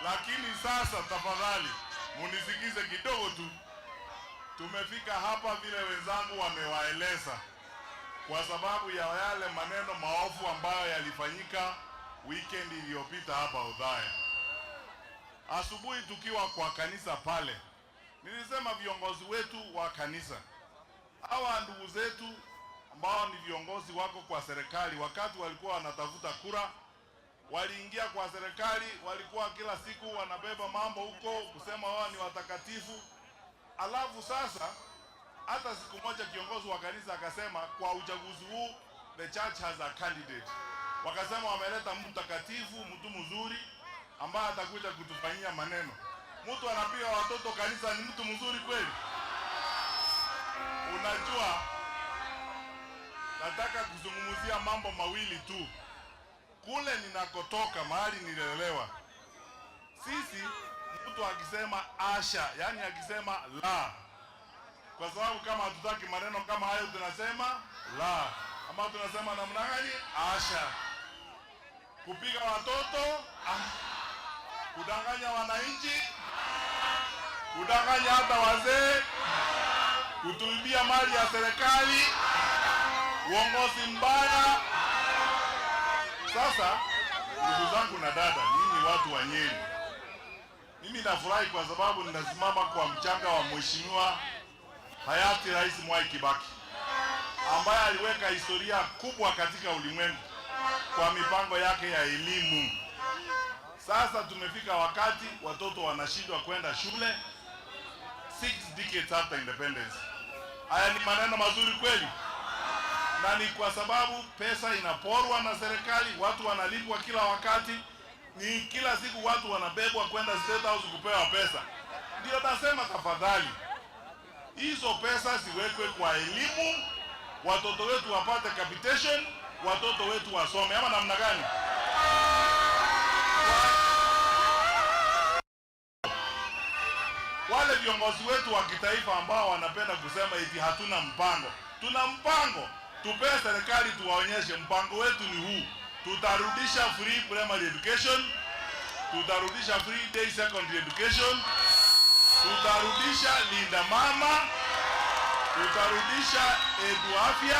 Lakini sasa tafadhali munisikize kidogo tu. Tumefika hapa vile wenzangu wamewaeleza, kwa sababu ya yale maneno maovu ambayo yalifanyika weekend iliyopita hapa Othaya. Asubuhi tukiwa kwa kanisa pale, nilisema viongozi wetu wa kanisa, hawa ndugu zetu ambao ni viongozi wako kwa serikali, wakati walikuwa wanatafuta kura, waliingia kwa serikali, walikuwa kila siku wanabeba mambo huko kusema wao ni watakatifu. Alafu sasa hata siku moja kiongozi wa kanisa akasema kwa uchaguzi huu the church has a candidate. Wakasema wameleta mtu mtakatifu, mtu mzuri ambaye atakuja kutufanyia maneno. Mtu anapiga watoto kanisa ni mtu mzuri kweli? Unajua, nataka kuzungumzia mambo mawili tu. Kule ninakotoka, mahali nililelewa, sisi mtu akisema asha, yani akisema la, kwa sababu kama hatutaki maneno kama hayo tunasema la, ama tunasema namna gani? Asha. Kupiga watoto, kudanganya wananchi, kudanganya hata wazee, kutuibia mali ya serikali, uongozi mbaya. Sasa ndugu zangu na dada, ninyi watu wa Nyeri, mimi nafurahi kwa sababu ninasimama kwa mchanga wa Mheshimiwa hayati Rais Mwai Kibaki ambaye aliweka historia kubwa katika ulimwengu kwa mipango yake ya elimu. Sasa tumefika wakati watoto wanashindwa kwenda shule 6 decades after independence. Haya ni maneno mazuri kweli? Na ni kwa sababu pesa inaporwa na serikali, watu wanalipwa kila wakati, ni kila siku watu wanabebwa kwenda State House kupewa pesa. Ndio nasema tafadhali, hizo pesa ziwekwe kwa elimu, watoto wetu wapate capitation, watoto wetu wasome, ama namna gani? Wale viongozi wetu wa kitaifa ambao wanapenda kusema eti hatuna mpango, tuna mpango. Tupee serikali tuwaonyeshe mpango wetu ni huu. Tutarudisha free primary education, tutarudisha free day secondary education, tutarudisha Linda Mama, tutarudisha Edu Afya,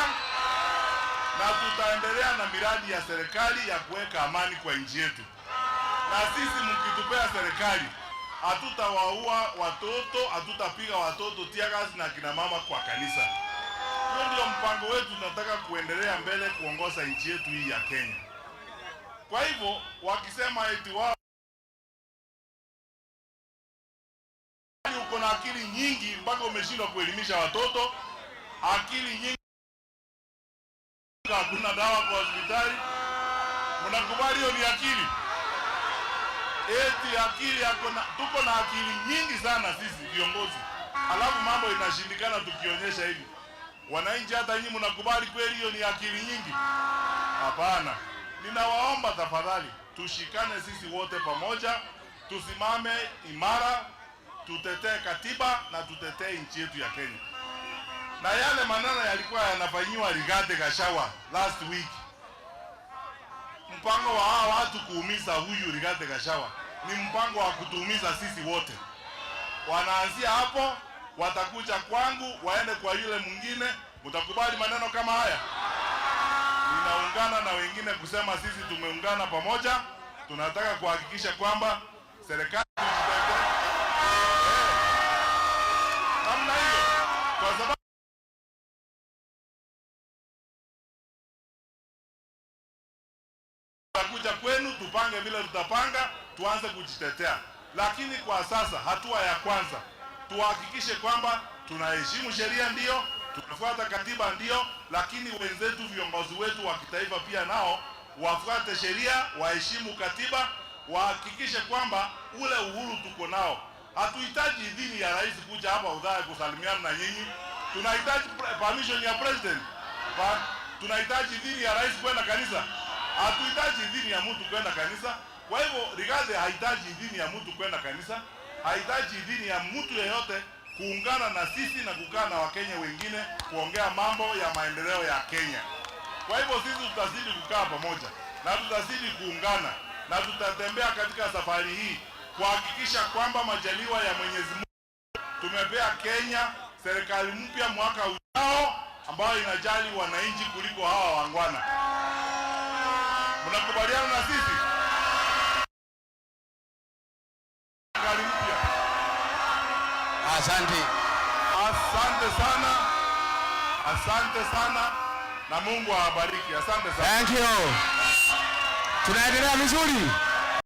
na tutaendelea na miradi ya serikali ya kuweka amani kwa nchi yetu. Na sisi mkitupea serikali, hatutawaua watoto, hatutapiga watoto tear gas na kina mama kwa kanisa. Hiyo ndio mpango wetu, tunataka kuendelea mbele kuongoza nchi yetu hii ya Kenya. Kwa hivyo wakisema eti wao uko na akili nyingi mpaka umeshindwa kuelimisha watoto, akili nyingi, hakuna dawa kwa hospitali, mnakubali hiyo ni akili? Eti akili yako na, tuko na akili nyingi sana sisi viongozi, alafu mambo inashindikana tukionyesha hivi. Wananchi, hata nyinyi mnakubali kweli hiyo ni akili nyingi? Hapana. Ninawaomba tafadhali tushikane sisi wote pamoja, tusimame imara, tutetee katiba na tutetee nchi yetu ya Kenya. Na yale maneno yalikuwa yanafanyiwa Rigathi Gachagua last week, mpango wa hawa watu kuumiza huyu Rigathi Gachagua ni mpango wa kutuumiza sisi wote. Wanaanzia hapo, watakuja kwangu, waende kwa yule mwingine. Mtakubali maneno kama haya? Ninaungana na wengine kusema sisi tumeungana pamoja, tunataka kuhakikisha kwamba serikali namna hiyo, kwa sababu tutakuja kwenu tupange vile tutapanga, tuanze kujitetea. Lakini kwa sasa, hatua ya kwanza tuhakikishe kwamba tunaheshimu sheria, ndio tunafuata katiba, ndio, lakini wenzetu viongozi wetu wa kitaifa pia nao wafuate sheria, waheshimu katiba, wahakikishe kwamba ule uhuru tuko nao. Hatuhitaji idhini ya rais kuja hapa Othaya kusalimiana na nyinyi. Tunahitaji permission ya president. Tunahitaji idhini ya rais kwenda kanisa. Hatuhitaji idhini ya mtu kwenda kanisa. Kwa hivyo Rigathi hahitaji idhini ya mtu kwenda kanisa, hahitaji idhini ya mtu yeyote kuungana na sisi na kukaa na Wakenya wengine kuongea mambo ya maendeleo ya Kenya. Kwa hivyo sisi tutazidi kukaa pamoja na tutazidi kuungana na tutatembea katika safari hii kuhakikisha kwamba majaliwa ya Mwenyezi Mungu tumepea Kenya serikali mpya mwaka ujao ambayo inajali wananchi kuliko hawa waungwana. Mnakubaliana na sisi? Serikali mpya. Asante. Asante sana, asante sana, na Mungu awabariki. Asante sana. Thank you. Tunaendelea vizuri.